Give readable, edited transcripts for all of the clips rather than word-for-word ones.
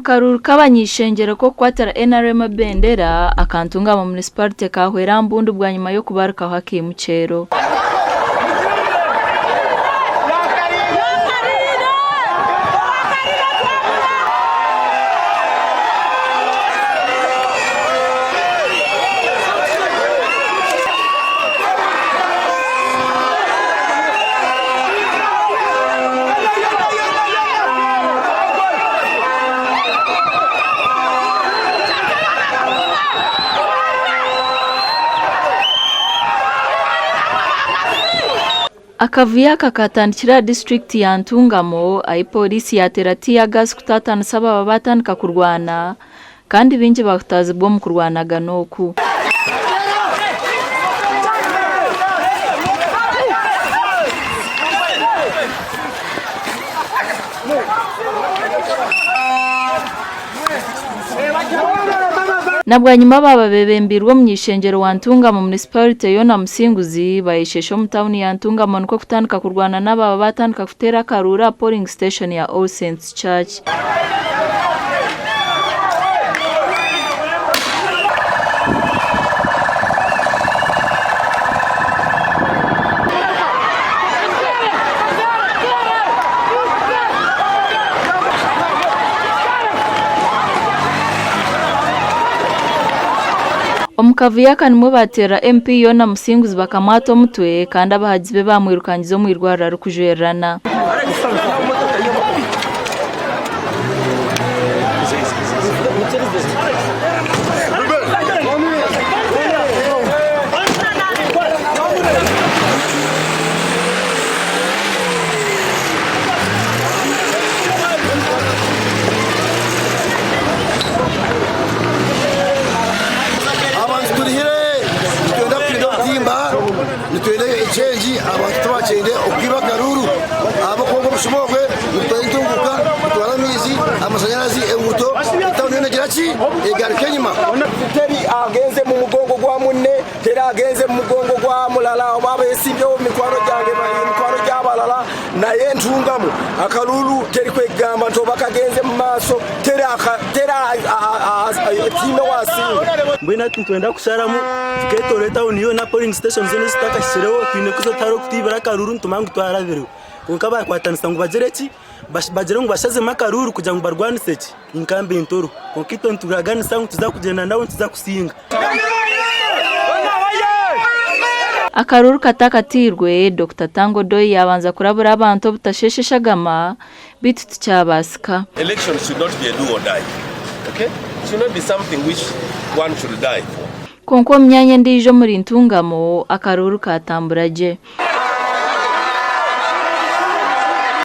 Omu karuuru k'abany'eishengyero k'okukwatira NRM ebendera, aka Ntungamo Munisiparite kaahwera mbundu bwanyima y'okubarukaho akaimukyero. Akavuyo aka kaatandikire aha disiturikiti ya Ntungamo ahi pooriisi yaateera tear gas kutaatanisa ababa baatandika kurwana kandi baingi baahutaazibwa omu kurwanagana oku. Na bwanyima abaaba beebembeirwe omuny'eishengyero wa Ntungamo Munisiparite Yona Musinguzi bayesheesha omu tauni ya Ntungamo nikwo kutandika kurwana n'abaaba baatandika kuteera akaruuru aha polling station ya All Saints Church. Omu kavuyo aka nimwo baateerera MP Yona Musinguzi bakamwata omutwe kandi abahagizi be baamwirukangiza omu irwariro arikujwererana. Abantu turihire nitwenda kurinda obutimba nitwenda echengi abantu tibakyenda okwiba akaruru ahabw'okuba obushuma obwe nibutwara entunguka butwara amaizi amashanyarazi enguuto etawuni yoona egira ki egaruka enyima. Teri agenze mu mugongo gwa munne, teri agenze mu mugongo gwa mulala oba abesimbyeho omu mikwano gyange emikwano gy'abalala naye ntungamu akaruuru teri kwegamba nti oba kagenze mu maaso teri tihaine owasinga. Mbwenu hati nitwenda kusharamu tuketoorora etawuni yoona polling station zoona ezitakahikireho twine kuza tihariho orikutwibira akaruuru nitumanya ngu twarabirwe kwonka bakwatanisa ngu bagire ki bagire ngu bashazemu akaruuru kugira ngu barwanise ki enkambi entoro kwonka itwe nituraganisa ngu nituza kugyenda nabo nituza kusinga. Akaruuru katakatiirwe, Dokita Tanga Odoi yaabanza kurabura abantu obutasheesha eshagama beitu tikyabaasika. Election should not be a do or die, okay? It should not be something which one should die for. Kwonka omu myanya endiijo omuri Ntungamo, akaruuru kaatambura gye.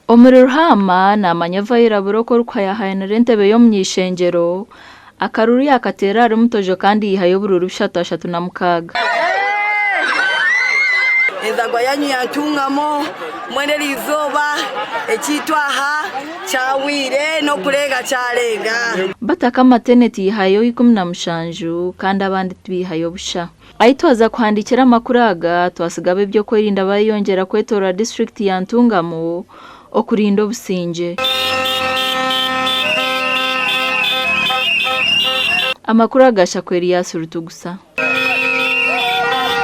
Omuri Ruhaama, naamanya Vairabura oku orikuhayahayanira entebe y'omuny'eishengyero, Akaruru yaakateera ahari Mutojo kandi yaihayo oburuuru bushatu 36. Enzarwa yanyu ya Ntungamo mbwenu eri izooba ekiitwa aha kyahweire n'okurenga kyarenga. Bataka Mateneti yaihayo 17 kandi abandi tibaihayo busha. Ahi twaza kuhandiikira amakuru aga, twasiga ab'eby'okwerinda bayeyongyera kwetoorora disiturikiti ya Ntungamo okurinda obusingye. Amakuru aga Shakweri Yaasi Rutugusa.